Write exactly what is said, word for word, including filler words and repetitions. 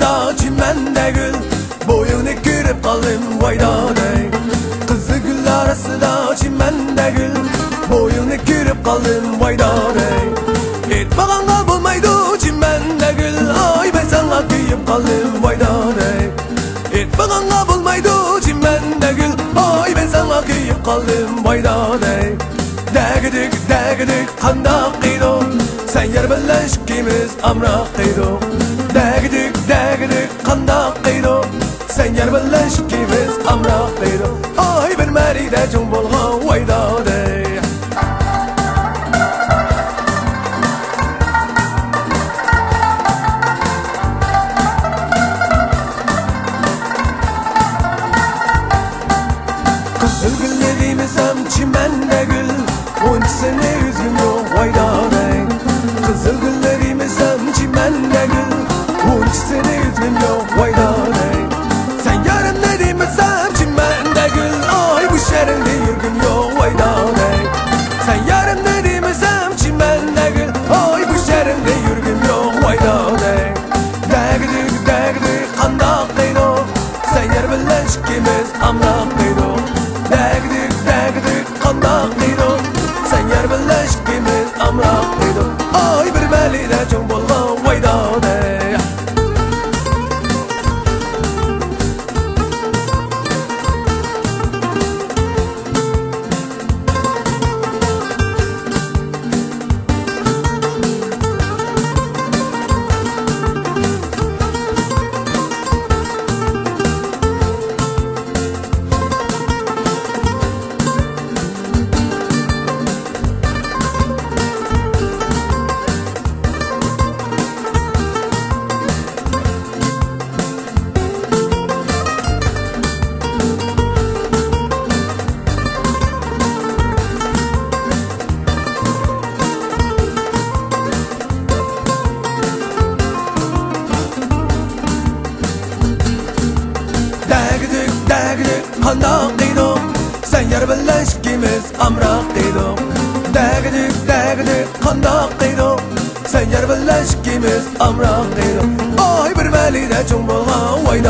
چىمەندە گۈل، بويۇڭنى كۆرۈپ قالدىم ۋاي دادەي. قىزىل گۈللەر ئارىسىدا چىمەندە گۈل، بويۇڭنى كۆرۈپ قالدىم ۋاي دادەي. ئېيتمىغانغا بولمايدۇ چىمەندە گۈل، ئاي مەن ساڭا كۆيۈپ قالدىم ۋاي دادەي. ئېيتمىغانغا بولمايدۇ چىمەندە گۈل، ئاي مەن ساڭا كۆيۈپ قالدىم ۋاي دادەي. دەگىدىك، دەگىدىك، قانداق قىلدۇق؟ سەن يار بىلەن ئىككىمىز ئامراق قىلدۇق. دەگىدىك، دەگىدىك، قانداق قىلدۇق؟ سەن يار بىلەن ئىككىمىز ئامراق قىلدۇق. ئاي بىر مەلىدە چوڭ بولغان ۋاي دادەي. قىزىل گۈلنى دېمىسەم چىمەندە گۈل، ئۇنچىسىنى ئۈزگۈم يوق ۋاي دادەي. قىزىل گۈلنى دېمىسەم چىمەندە گۈل، ئۇنچىسىنى ئۈزگۈم يوق ۋاي دادەي. سەن يارىمنى دېمىسەم چىمەندە گۈل، ئاي بۇ شەھەردە يۈرگۈم يوق ۋاي دادەي. سەن يارىمنى دېمىسەم چىمەندە گۈل، ئاي بۇ شەھەردە يۈرگۈم يوق ۋاي دادەي. دەگدۈك، دەگدۈك، قانداق قىلدۇق؟ سەن يار بىلەن ئىككىمىز ئامراق قىلدۇق. دەگدۈك، دەگدۈك، قانداق قىلدۇق؟ سەن يار بىلەن ئىككىمىز ئامراق قىلدۇق. ئاي بىر مەلىدە چوڭ بولغان ۋاي دادەي. دەگدۈك، دەگدۈك، قانداق قىلدۇق؟ سەن يار بىلەن ئىككىمىز ئامراق قىلدۇق. دەگدۈك، دەگدۈك، قانداق قىلدۇق؟ سەن يار بىلەن ئىككىمىز ئامراق قىلدۇق. ئاي بىر مەلىدە چوڭ بولغان ۋاي